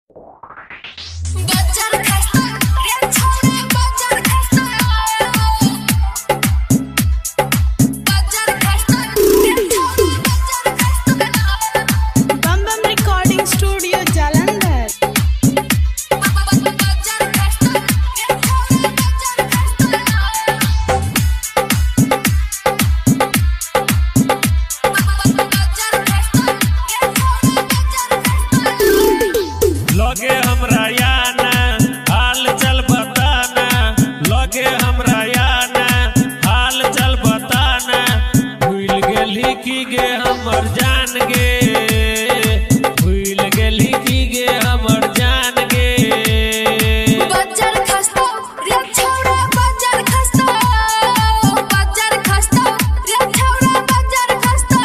Bam Bam Recording Studio, Jalandhar. लगे हमरा याना हाल चल बताना, लगे हमरा याना हाल चल बताना। भूल गेली की गे हमर जान गे, भूल गेली की गे हमर जान गे। बज्जर खस्ता रे छौड़ा, बज्जर खस्ता, बज्जर खस्ता रे छौड़ा, बज्जर खस्ता,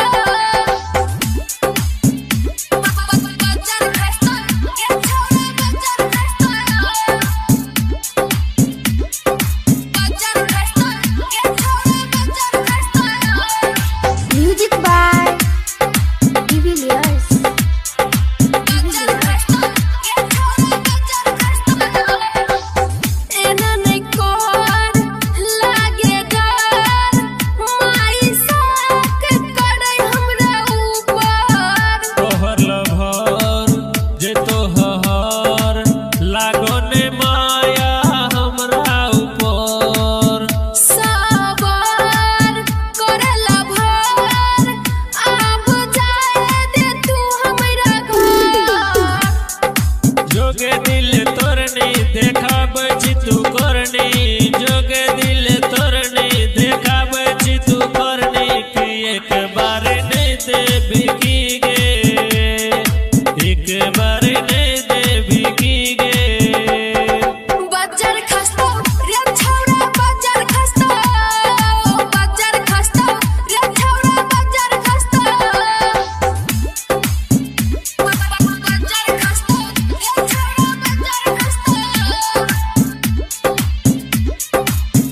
बज्जर खस्ता रे छौड़ा, बज्जर खस्ता, बज्जर खस्ता रे छौड़ा, बज्जर खस्ता। Music by De Villiers. बज्जर खस्ता रे छौड़ा, बज्जर खस्ता। एना नै कर लागे डर, माई साक करै हमरा ऊपर। तोहर लभर जे तोहर लागो ने माया हमरा ऊपर। सबर करला भर, आब जाए दे तू हमरा घर। जोगे दिल तोरनी देखाबै छी तू करनी, जोगे दिल तोरनी देखाबै छी तू करनी। कि एक बार नहीं देबी की गे, एक बार नहीं देबी की गे। बज्जर खस्ता रे छौड़ा, बज्जर खस्ता, बज्जर खस्ता रे छौड़ा, बज्जर खस्ता, बज्जर खस्ता रे छौड़ा, बज्जर खस्ता,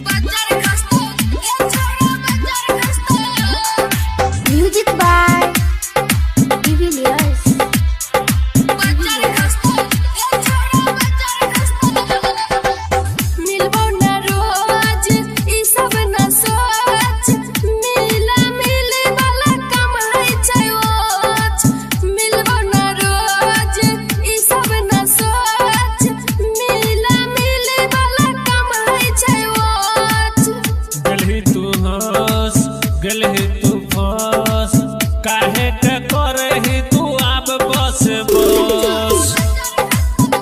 बज्जर खस्ता रे छौड़ा, बज्जर खस्ता। Music by De Villiers. बज्जर खस्ता रे छौड़ा, बज्जर खस्ता। मिलबो न रोज ई सब न सोच, मिला मिले वाला कम है छै ओच। मिलबो न रोज ई सब न सोच, मिला मिले वाला कम है छै ओच। गेलही तू हंस गेलही तू फंस, काहे के करही तू आब बस बस।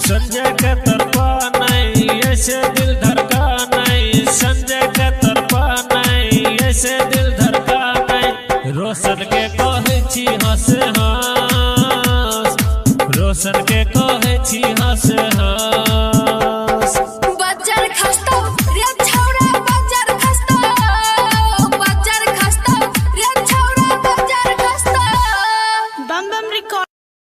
संजय के तरपा नहीं ऐसे दिल धड़का नहीं, संजय के तरपा नहीं ऐसे दिल धड़का नहीं। रोशन के कहै छी हंस हंस, रोशन के कहै छी हंस हंस।